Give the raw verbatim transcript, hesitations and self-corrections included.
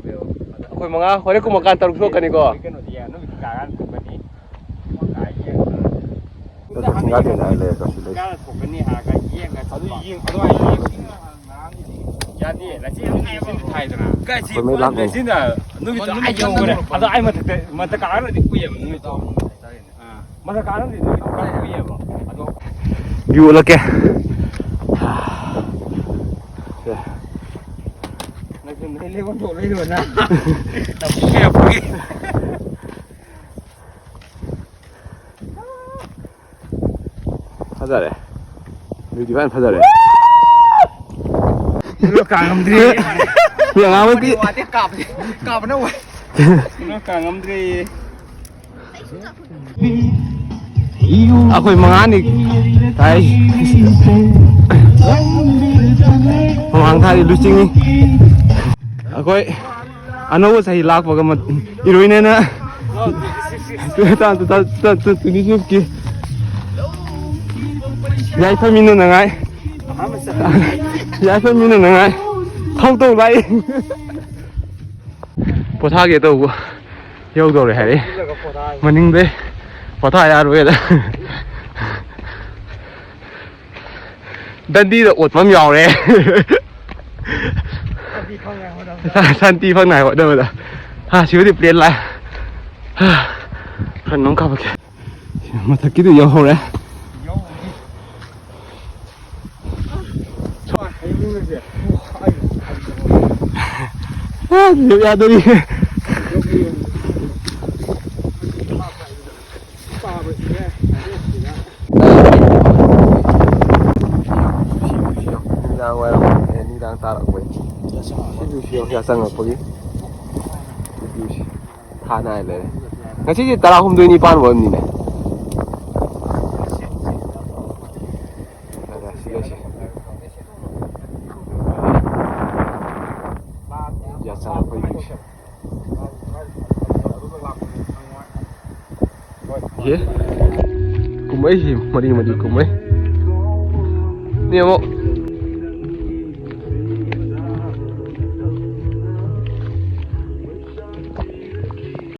ꯑꯩꯈꯣꯏ ꯃꯉꯥ ꯍꯣꯔꯦꯟ ꯀꯨꯝꯃꯀꯥꯟ ꯇꯔꯨꯛ ꯊꯣꯛꯀꯅꯤꯀꯣ꯫ ꯀꯩꯅꯣꯗꯤ ꯌꯥꯏ, ꯅꯨꯃꯤꯠ ꯀꯥꯔꯀꯥꯟꯗ ꯊꯣꯛꯀꯅꯤ꯫ ꯀꯥꯏ ꯌꯦꯡꯉꯒ꯫ ꯑꯗꯣ ꯊꯤꯡꯒꯥ ꯊꯤꯡꯒꯥ ꯂꯩꯔꯒ ꯁꯤ ꯂꯩ꯫ ꯀꯥꯔ ꯊꯣꯛꯀꯅꯤ ꯍꯥꯏꯔꯒ ꯌꯦꯡꯉ ꯑꯗꯨ ꯆꯠꯄ꯫ ꯌꯦꯡ-, ꯑꯗꯨ ꯑꯩ ꯌꯦꯡ-, ꯌꯥꯗꯦ, ꯂꯥꯏꯆꯦꯟ ꯊꯥꯏꯗꯅ꯫ ꯑꯩꯈꯣꯏ ꯃꯩ ꯂꯥꯛꯄ꯫ ꯂꯥꯏꯆꯦꯟꯗ ꯅꯨꯃꯤꯠꯇꯣ ꯑꯥ ꯌꯧꯈ꯭ꯔꯦ꯫ ꯑꯗꯣ ꯑꯩ ꯃꯊꯛꯇ, ꯃꯊꯛ ꯀꯥꯔꯒꯗꯤ ꯀꯨꯏꯌꯦꯕ ꯅꯨꯃꯤꯠꯇꯣ꯫ ꯃꯊꯛ ꯀꯥꯔꯒꯗꯤ ꯅꯨꯃꯤꯠꯇꯣ ꯈꯔ ꯀꯨꯏꯌꯦꯕ꯫ ꯑꯗꯣ ꯚ꯭ꯌꯨ ꯎꯠꯂꯛꯀꯦ꯫ ꯅꯪꯁꯨ ꯅꯣꯏ ꯂꯩꯐꯝ ꯊꯣꯛ ꯂꯩꯔꯣ ꯅꯪ꯫ ꯐꯖꯔꯦ꯫ ꯚ꯭ꯌꯨꯗꯤ ꯐꯖꯅ ꯐꯖꯔꯦ꯫ ꯀꯥꯡꯉꯝꯗ꯭ꯔꯤ꯫ ꯃꯤ ꯑꯉꯥꯡ ꯃꯆꯥ꯫ ꯋꯥꯗꯤ ꯀꯥꯞꯄꯗꯤ, ꯀꯥꯞꯄꯅ ꯋꯥꯏ꯫ ꯀꯥꯡꯉꯝꯗ꯭ꯔꯤ꯫ ꯑꯩꯈꯣꯏ ꯃꯉꯥꯅꯤ ꯇꯥꯏ꯫ ꯃꯃꯥꯡ ꯊꯥꯗꯤ ꯂꯨꯆꯤꯡꯉꯤ꯫ ꯑꯩꯈꯣꯏ ꯑꯅꯧꯕ ꯆꯍꯤ ꯂꯥꯛꯄꯒ ꯃ-, ꯏꯔꯣꯏꯅꯦꯅ ꯇꯨ ꯊꯥꯎꯖꯟ ꯇ꯭ꯋꯦꯟꯇꯤ ꯁꯤꯛꯁꯀꯤ ꯌꯥꯏꯐꯃꯤꯟꯅꯅꯉꯥꯏ, ꯌꯥꯏꯐꯃꯤꯟꯅꯅꯉꯥꯏ ꯊꯧ ꯇꯧ ꯂꯥꯛꯏ꯫ ꯄꯣꯊꯥꯒꯦ ꯇꯧꯕ ꯌꯧꯗꯧꯔꯦ ꯍꯥꯏꯔꯛꯏ꯫ ꯃꯅꯤꯡꯗꯩ ꯄꯣꯊꯥ ꯌꯥꯔꯣꯏꯗ꯫ ꯗꯟꯗꯤꯗ ꯑꯣꯠꯄ ꯑꯃ ꯌꯥꯎꯔꯦ꯫ ꯁꯥꯟꯇꯤ ꯐꯪꯅꯉꯥꯏ ꯍꯣꯠꯅꯕꯗ꯫ ꯍꯥ, ꯁꯤꯕꯨꯗꯤ ꯄ꯭ꯂꯦꯟ ꯂꯥꯛꯑꯦ꯫ ꯍꯥ, ꯐ꯭ꯔꯟ ꯑꯃ ꯀꯥꯞꯄꯛꯀꯦ꯫ ꯃꯊꯛꯀꯤꯗꯨ ꯌꯧꯍꯧꯔꯦ꯫ ꯑꯥ, ꯌꯥꯗꯣꯔꯤ꯫ ꯅꯨꯃꯤꯗꯥꯡ ꯋꯥꯏꯔꯝ, ꯑꯦ, ꯅꯨꯃꯤꯗꯥꯡ ꯇꯥꯔꯛꯄꯩ꯫ ꯁꯤꯁꯨ ꯁꯤ ꯌꯥꯆꯪ ꯉꯛꯄꯒꯤ ꯚ꯭ꯌꯨꯁꯤ ꯊꯥꯅ ꯂꯩꯔꯦ꯫ ꯉꯁꯤꯁꯦ ꯇꯔꯥꯍꯨꯝꯗꯣꯏꯅꯤ ꯄꯥꯟꯕ ꯑꯣꯏꯔꯝꯅꯤꯅꯦ꯫ ꯁꯤ ꯂꯩꯁꯦ꯫ ꯌꯥꯆꯪ ꯉꯛꯄꯒꯤ ꯚ꯭ꯌꯨꯁꯤ꯫ ꯌꯦ꯫ ꯀꯨꯝꯍꯩꯁꯤ ꯃꯔꯤ ꯃꯔꯤ ꯀꯨꯝꯍꯩ꯫ ꯅꯦ ꯑꯃꯨꯛ